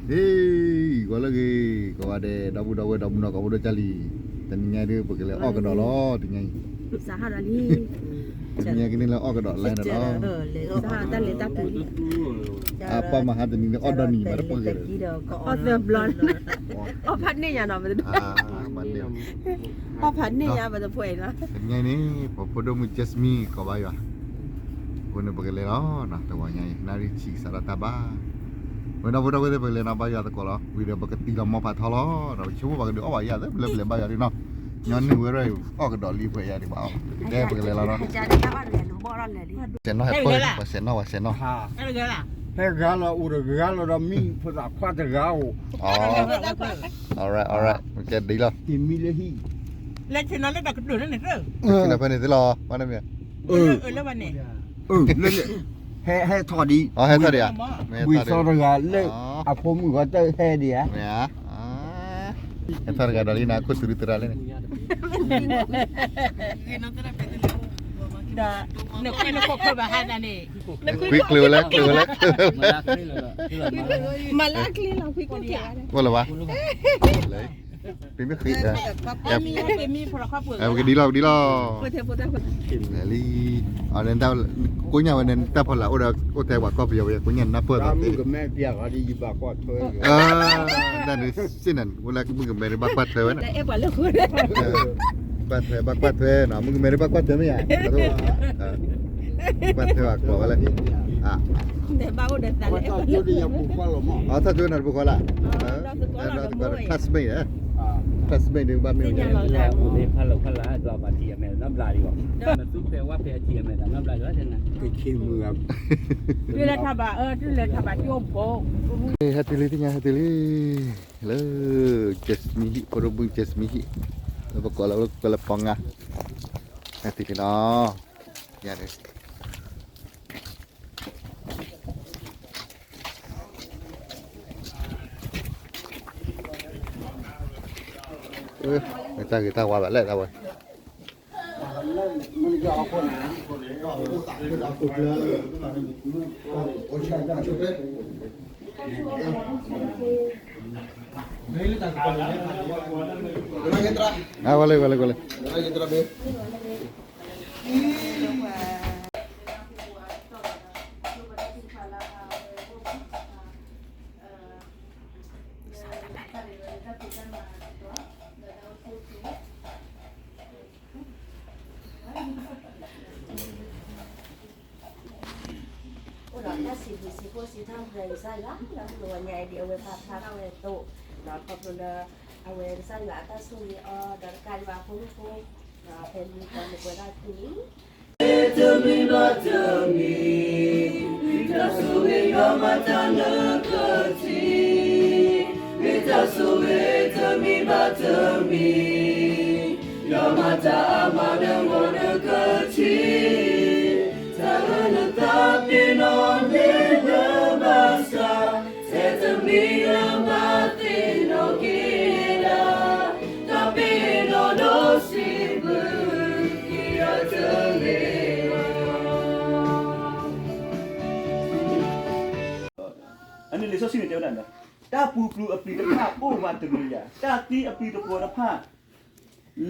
ဟ့ၣ် ဂီၤလၢဂ့ၤ ကိးဂၤဒဲး ဒီပုၢ်ဒီဝဲၢ် ဒီမုၢ်နီၢ် ကိးဖိဒိၣ်ကၢ်လံ, တနံၤညါဒုး ပကလဲၤအီၣ်ကဒီးလီၤ တနံၤညါအံၤ, တနံၤညါကန့ၢ်လၢအီၣ်ကဒီး လၢန့ၣ်လီၤ, အပှၤမဟါတနံၤန့ၣ် အီၣ်ဒီနံၤမးတပှဲၤဂ့ၤဒီး, အီၣ်သၢဘျီ, အီၣ်ဖးန့ၢ်ညါနီၤ, အီၣ်ဖးန့ၢ်ညါပတပှဲၤနီၤ, တနံၤညါအံၤန့ၣ် ပဖိဒိၣ်မုၣ် Jasmine ကိးဘၣ်ယွၤ, အဃိန့ၣ် ပကလဲၤလီၤနီၤ, တဂီၤညါအံၤ နၣ်ရံၣ်ဆံးစးထီၣ်တၢ်ဘါ, ဝဲဒီပုၢ်ဒီဝဲၢ်သ့ၣ် ပကလဲၤနီၤ ဘါယွၤသကိးလီၤ, ဝံၤဒီးပကတံၢ်လီၤမီဖးထီလီၤ, ဒီးပဆိကမိၣ်ပှၤကဒုးအီၣ်ဘၣ်ယၤသ့ၣ် ပလဲၤပလဲၤဘါယွၤဒုးနီၤ, ညီနုၢ်ဝဲဒၣ်အံၤ အီၣ်ကဒီးလံပှဲၤယၤဒံးဘၣ်အီၤ, ကဲပကလဲၤလီၤနီၤ, စဲးနီၣ်ဟဲပၢၢ် ပှၤစဲးနီၣ် ပှၤစဲးနီၣ်, ဟဲဂၤလီၤအိၣ်တဂၤလီၤဒီးမံဖိသၣ်ခွါတဂၤအိၣ်, alright alright ကဲဒ်လီၤ, လဲၤဆ့ၣ်နီၤလၢတၢ်ကတိၤလၢန့ၣ်သၢ, ဆ့ၣ်နီၤဖဲန့ၣ်သ့လီၤ, ဘၣ်န့ၣ်မ့ၢ် လၢ ဟဲထီၣ်ဒံး, ဟဲထီၣ်ဒံး, ဘှံးသီတဂၤလၢ အဖိမုၣ်ဂီၤတၢ်ဟဲဒံးဧါ, မ့ၢ်ဧါ, ဟဲထီၣ်တဂၤဒီးလံနၤ ခိၣ်သူၣ်ရူသရၣ်လၢန့ၣ်, ခွံကျၢၤဝဲလဲၣ် ကျၢၤဝဲလဲၣ်, မၤလၢအချ့လီၤ ခွံကျၢၤ, အိၣ်လၢၤဘၣ်, ပမ့ၢ်ဃ့, ပကဒ်လီၤ ပကဒ်လီၤ, လံ, ကိညၣ်ဝဲန့ၣ် တၢ်ဖီလာ်အိၣ်ဒီး အိၣ်ထဲပှၤကီၢ်ပယီၤဝဲ ကိညၣ်နၢ်ပၢၢ်သးသ့, တၢ်န့ၣ်စ့ၢ်န့ၣ် ဝဲလၢမုၣ်ကမဲဒုးဘၣ်ကွၢ်ထွဲဝဲန့ၣ်, ဘၣ်ထွဲ ဘၣ်ကွၢ်ထွဲနီၤ မုၣ်ကမဲဒုးဘၣ်ကွၢ်ထွဲမ့ၢ်ဧါ, ကွၢ်ထွဲဘၣ်ကျိၤဝဲလဲၣ်, အထီၣ်ကၠိနၤတပူၤဃီလၢ်, classmate, classmate ဒုးဘၣ်မ့ၢ်ဝဲ, ဖဲလီၤဖဲလၢအထံအမဲာ်နီတဘျီဒံးဘၣ်, ဟဲတုၤလံသ့ၣ်ညါ ဟဲတုၤလံ, ဟဲတုၤလံ, လၢ Jasmine ဟံၣ် ဖိဒိၣ်မုၣ် Jasmine ဟံၣ်, လၢပကိးလၢ ပကိးလၢပီငါ, ဟဲတုၤလံနီၤ, ယၤန့ၣ် တၢ်ဂ့ၤတၢ်ဝါဘၣ်လဲၣ်တၢ်ဝဲ, ဝဲလၢ ဝဲလၢ ဝဲလၢ အိၣ်ဒီးတၢ်စံးဘျုးစံးဖှိၣ်စံးထီၣ်ပတြၢၤကစၢ်ယွၤ လၢမုၢ်တဂီၤညါအံၤဒ်အဝဲပာ်ဖျါထီၣ်ဝဲအသိး, ဒီးခီဖျိလၢ အဝဲကစၢ်ယွၤအတၢ်ဆိၣ်ဂ့ၤအီၤ ဒီးတကးဒံးဘၣ်အဖိမုၣ်ဖိ, ဒီးဖဲမုၢ်ကီၢ်န့ၣ်ပဝဲဒၣ်ခံ တမံၤဘၣ်တမံၤ, မ့ၢ်တၢ်ဆိၣ်ဂ့ၤယွၤမၤတၢ်လၢကထံၣ်, မ့ၢ်တၢ်ဆိၣ်ဂ့ၤတမံၤဘၣ်တမံၤ, ယွၤမၤတၢ်အါမးလၢဂီၤလၢကထံၣ်, တၢ်လၢနသးပ့ၤနီၣ်န့ၢ်လၢဘၣ်ဆၣ်, ထဲတမံၤလၢဘၣ်သ့ၣ်နီၣ်က့ၤဒၣ်, တၢ်ပ့ၤနီၣ်ဒိၣ်စံးဘျုးက့ၤယွၤတဂ့ၤလီၤ. အန့ၣ်လံာ်စီဆှံန့ၣ်တဲဝဲဒၣ်, တၢ်ပူၤပျုၤအပျံၤတဖၣ်အိၣ်ဝးတရံးယၤ, တၢ်သံအပျံၤတဖၣ်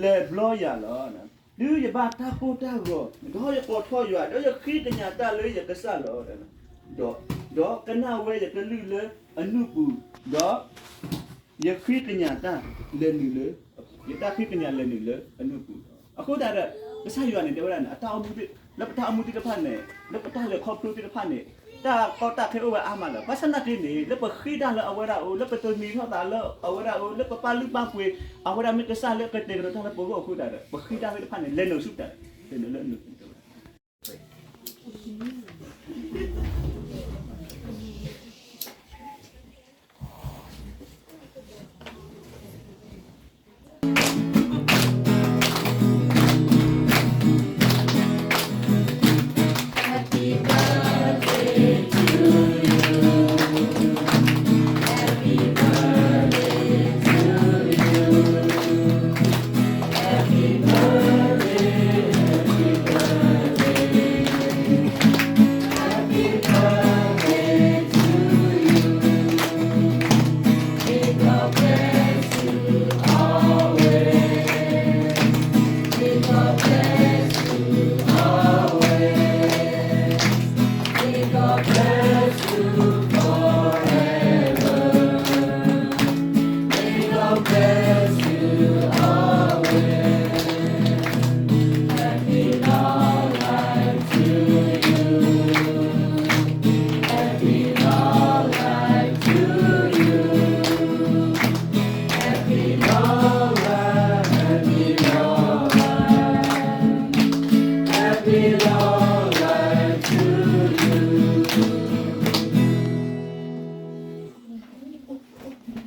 လဲၤဘျီယၤလီၤ. တုၤယဘၣ်တၢ်ကိၢ်တၢ်ဂီၤ, ဒီးယကိးထီၣ်ယွၤ, ဒီးယဃ့ကညးတၢ်လၢယကစၢ်လီၤ. ဒီး, ဒီးကနၣ်ဝဲယကလုၢ်လၢအနုာ်ပူၤ, ဒီးယဃ့ကညးတၢ်လဲၤနုာ်လၢ, ယတၢ်ဃ့ကညးလဲၤနုာ်လၢအနုာ်ပူၤလီၤ. အဃိသတးဒီး ကစၢ်ယွၤန့ၣ်တဲဝဲဒၣ်န့ၣ် အတၢ်အိၣ်မူ, လၢပတၢ်အိၣ်မူသ့ၣ်တဖၣ်န့ၣ်, လၢပတၢ်လဲၤခီဖျိသ့ၣ်တဖၣ်န့ၣ်, တၢ်ကီတၢ်ခဲအိၣ်ဝဲအါမးလီၤ. ဘၣ်ဆၣ်သနာ်က့န့ၣ် လၢပဃ့တၢ်လၢအဝဲဒၣ်အအိၣ်, လၢပတမံၤထီၣ်သးလၢအဝဲဒၣ်အအိၣ်, လၢပပာ်လုၢ်ပာ်ပှ့ၤအဝဲဒၣ် မ့ၢ်ကစၢ်လၢကတဲာ်ကတီၤတၢ်လၢပဂီၢ်အဃိသတးဒီး ပဃ့တၢ်သ့ၣ်တဖၣ်န့ၣ် လဲၤနုာ်ဆူတၢ်, လဲၤနုာ်လၢအနုာ်ပူၤ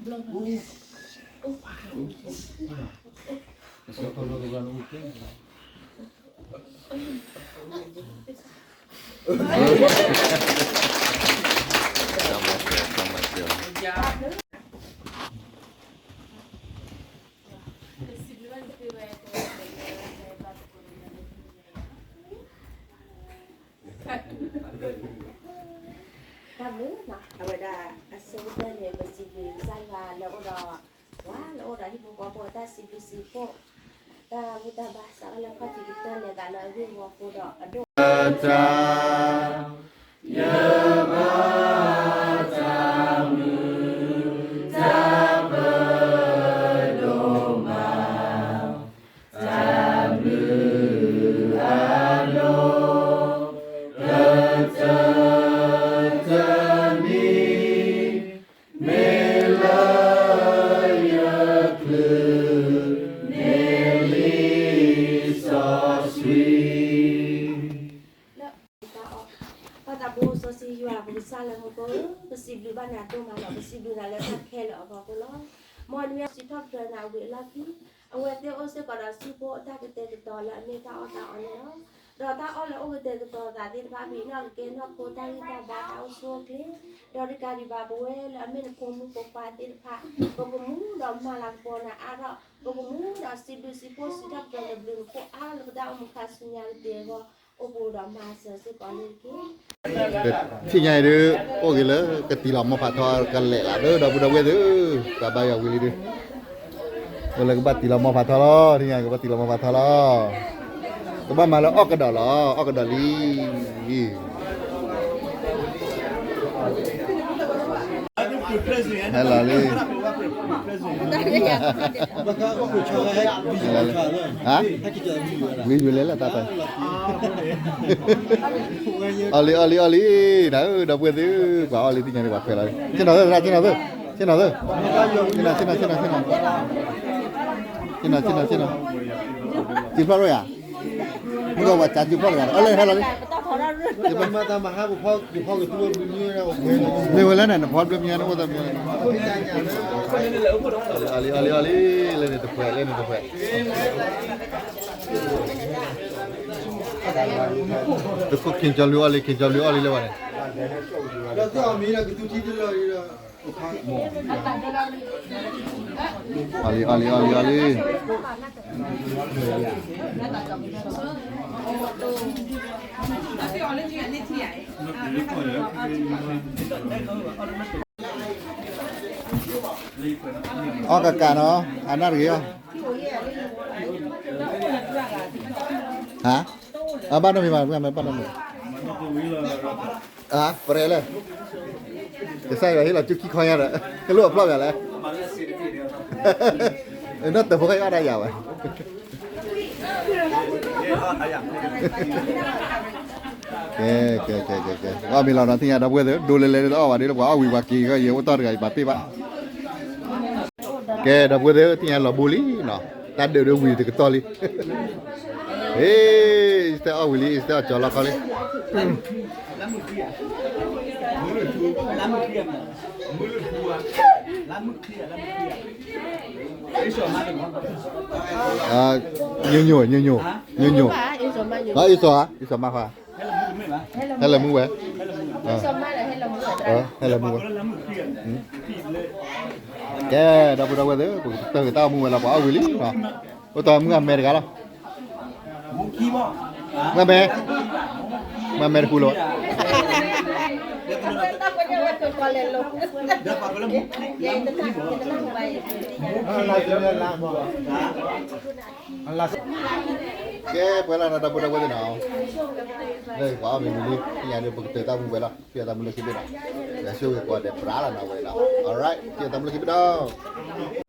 တၢ်ဘျုးနီၤ အဝဲဒၣ်အဆၢကတီၢ်န့ၣ် ပစံးဘျုးကစၢ်ယွၤလၢအိၣ်ဒီး ပှၤလၢအိၣ်ဒီးဟံၣ်ဖိဃီဖိအတၢ်စံးဘျုးစံးဖှိၣ် တၢ်ဘူၣ်တၢ်ဘါစးထီၣ်လၢခီၣ်ထံးကတၢၢ်န့ၣ် သးလၢအဂ့ၢ်အဝီအဃိဒီးအဒိၣ် လၢတၢ်အီၣ် ပၢ်သးဘိစီဆှံယွၤ ပကစၢ်လၢဟီၣ်ခိၣ်ဧၢ, ပစံးဘျုးဘၣ်နၤဒိၣ်မးလီၤ. ပစံးဘျုးနၤလၢတၢ်ခဲလၢာ်အဂီၢ်အဃိလီၤ. မ်နမ့ၢ်စံးထီၣ်ပတြၢၤနၤဝံၤအလီၢ်ခံ အဝဲသ့ၣ်အိၣ်စ့ၢ်ကီးဒီးစုဖိအတၢ်ကတဲာ်ကတီၤလၢအမ့ၢ်တၢ်အီၣ်တၢ်အီန့ၣ်လီၤ. ဒီးတၢ်အီၣ်လၢအိၣ်ကတဲာ်ကတီၤသးသ့ၣ်တဖၣ် ပဟံးနီၣ်ကကဲထီၣ်ဖိတၢ်ဂံၢ်တၢ်ဘါတၢ်အိၣ်ဆူၣ်အိၣ်ချ့, ဒီးတကးဒံးဘၣ် ပဝဲလၢအမ့ၢ်နဖိမုၣ်ဖိခွါသ့ၣ်တဖၣ် ပကမူဒီးမၤလၤကပီၤနၤအါထီၣ်, ပကမူဒီးစံးဘျုးစံးဖှိၣ်စံးထီၣ်ပတြၢၤနဘျုးနဖှိၣ်အါထီၣ်လၢပတၢ်အိၣ်မူခါဆူညါကတၢၢ်အဂီၢ် အိၣ်ပူၤဒီးမၤစၢၤစ့ၢ်ကီးန့ၣ်တက့ၢ်. ထံၣ်ညါအံၤဒုး အိၣ်ဂ့ၤလၢကတံၤလီၤမီၢ်ဖးထီကလဲာ်လၢ်ဒီး ဒီပုၢ်ဒီဝဲၢ်သ့ၣ်ဧၢ, ပှၤဘါယွၤဝံၤလံဒုး အိၣ်လၢကဘၣ်တံၤလီၤမီၢ်ဖးထီလီၤ. ထံၣ်ညါကဘၣ်တံၤလီၤမီၢ်ဖးထီလီၤ. ကဘၣ်မၤလၢအီၣ်ကဒီးလီၤ, အီၣ်ကဒီးလံ. ဟဲလီၤလံ. ဟါ, ဝံၤယိၤလဲၣ်လၢတၢ်တၢ် အီၣ်လံအီၣ်လံအီၣ်လံ, နၤဧၢ ဒီပုၢ်ဝဲၢ်သ့ၣ်ဧၢ, ပှၤအီၣ်လံသ့ၣ်ညါန့ၣ် ပှၤခွဲးလီၤလံ, ဆ့ၣ်နီၤသၢ ဆ့ၣ်နီၤသၢ, ဆ့ၣ်နီၤသၢ, ဆ့ၣ်နီၤ ဆ့ၣ်နီၤ ဆ့ၣ်နီၤ, ဆ့ၣ်နီၤ ဆ့ၣ်နီၤ ဆ့ၣ်နီၤ, စုဖျီၣ်ရိၣ်ယၤ, မုၢ်ကဝၤစၢ်စုဖျီၣ်တဂၤ, အီၣ်လၢဟဲလီၤလံ, မ့ၢ်ဝဲလၢန့ၣ် နဖီဘျၢမံၤန့ၣ်အိၣ်သးမံၤ, အီၣ်လံအီၣ်လံအီၣ်လံ, လၢန့ၣ်တဖှဲး လၢန့ၣ်တဖှဲး တခိၣ်ခ့ကၠီဘျုးအီၣ်လံ ခ့ကၠီဘျုးအီၣ်လံလၢဝဲန့ၣ်, အီၣ်လံအီၣ်လံအီၣ်လံအီၣ်လံ, အီၣ်ကကးနီၤ အနၢ်တဂ့ၤအီၤ, ဟါ, အဘၣ်နီတမံၤဘၣ် မ့ၢ်ဘၣ်နီတမံၤ, အါ ပရဲလဲၣ်, ကစၢ်ယွၤဟ့ၣ်လီၤကၠူခံခီညါဒီး ကလိၣ်အဖျီၣ်ယၤလဲၣ်, နီၢ်တဖိခါအီၣ်ဒၣ်ယၤဝဲ ကဲ ကဲ ကဲ ကဲ ကဲ အီၣ်မ့ၤလီၤနီၤ သ့ၣ်ညါဒီပုၢ်ဝဲၢ်သ့ၣ် ဒိးလဲၤလဲၤတအီၣ်ဘၣ်ဒ်လၢပှၤအီၣ်ဝံၤပှၤက့ၤကီၢ်ယဲၢ် အိၣ်တီၢ်တဂၤအံၤပာ်တ့ၢ်ဘၣ်. ကဲ ဒီပုၢ်ဝဲၢ်သ့ၣ် သ့ၣ်ညါလီၤဘိလံနီၤ တၢ်ဒုးဒုးဝံၤတကတီၢ်လံ. အ့ အံၤစတဲအီၣ်ဝံၤလံ အံၤစတဲအီၣ်ကၠီလီၤခီလံ. ညိညိ ညိညိ ညိညိ အ့စီၤ အ့စီၤမါဃါ ဟဲလၢမူဝဲ ဟဲလၢမူဝဲ ကဲ ဒီပုၢ်ဒီဝဲၢ်သ့ၣ် ပကတၢၢ်က့ၤတၢ်အိၣ်မူဝဲလီၤ ပှၤအီၣ်ဝံၤလံနီၤ အိၣ်တီၢ်မုၢ်အမဲတဂၤလီၤ မ့ၢ်မဲ မ့ၢ်မဲတပူၤလီၤ ကဲ ပှဲၤလီၤနီၤ ဒီပုၢ်ဒီဝဲၢ်သ့ၣ်နီၤ လၢပှၤအီၣ်မ့ၤဝံၤလံ သ့ၣ်ညါဒီး ပကတၢၢ်တၢ်အိၣ်မူဝဲလီၤ ထံၣ်အသးမုၢ်လၢခံဘ့ၣ်နီၤ လဲၤဆိၣ်ဂ့ၤကိးဂၤဒဲးပြးလီၤနီၤဝဲနီၤ alright ထံၣ်အသးမုၢ်လၢခံဘ့ၣ်ဒီး